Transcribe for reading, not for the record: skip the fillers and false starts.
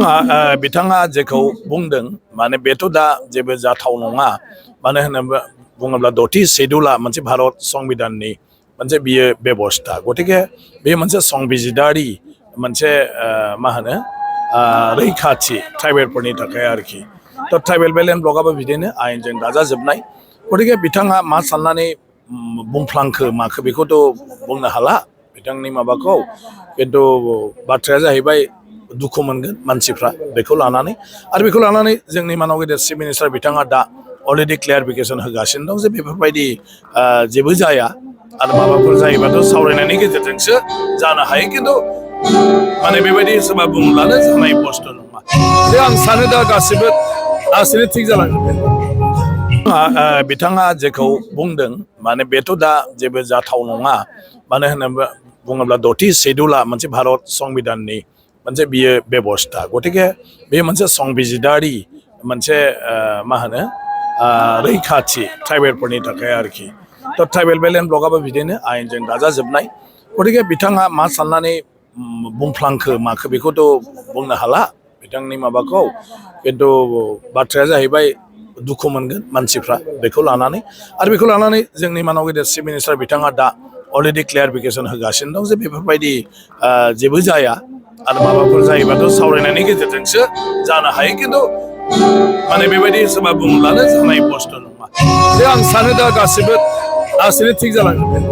बिथाङा जेखौ बुंदों माने बेथ' दा जेबो जाथाव नङा मानो होनोबा बुङोब्ला 6थि सेड्युला मोनसे भारत संबिधाननि मोनसे बियो बेबस्था गतिके बे मोनसे संबिजिदारि मोनसे मा होनो रैखाथि ट्राइबेलफोरनि थाखाय आरोखि थ' ट्राइबेल बेलेन्ड ब्लकआबो बिदिनो आयेनजों दाजाजोबनाय गतिके बिथाङा मा साननानै बुंफ्लांखो माखो बेखौथ' बुंनो हाला बिथांनि माबाखौ खिन्थु बाथ्राया जाहैबाय दुखु मोनगोन मानसिफ्रा बेखौ लानानै आरो बेखौ लानानै जोंनि मानाव गेदेर चिफ मिनिस्टार बिथाङा दा अलरेडि क्लियारिफिकेसन होगासिनो दं जे बेफोरबायदि जेबो जाया आरो माबाफोर जायोबाथ' सावरायनायनि गेजेरजोंसो जानो हायो खिन्थु माने बेबायदि सोरबा बुंब्लानो जानाय बुस्थु नङा जे आं सानो दा गासिबो थिग जालांगोन बिथाङा जेखौ बुंदों माने बेथ' दा जेबो जाथाव नङा मानो होनोबा बुङोब्ला 6थि सेड्युला मोनसे भारत संबिधाननि मोनसे बियो बेबस्था गतिके बे मोनसे संबिजिदारि मोनसे मा होनो रैखाथि ट्राइबेलफोरनि थाखाय आरोखि थ' ट्राइबेल बेलेन्ड ब्लकआबो बिदिनो आयेनजों दाजाजोबनाय गतिके बिथाङा मा साननानै बुंफ्लांखो माखो बेखौथ' बुंनो हाला बिथांनि माबाखौ खिन्थु बाथ्राया जाहैबाय दुखु मोनगोन मानसिफ्रा बेखौ लानानै आरो बेखौ लानानै जोंनि मानाव गेदेर चिफ मिनिस्टार बिथाङा दा अलरेडि क्लियारिफिकेसन होगासिनो दं जे बेफोरबायदि जेबो जाया आरो माबाफोर जायोबाथ' सावरायनायनि गेजेरजोंसो जानो हायो खिन्थु माने बेबायदि सोरबा बुंब्लानो जानाय बुस्थु नङा जे आं सानो दा गासिबो थिग जालांगोन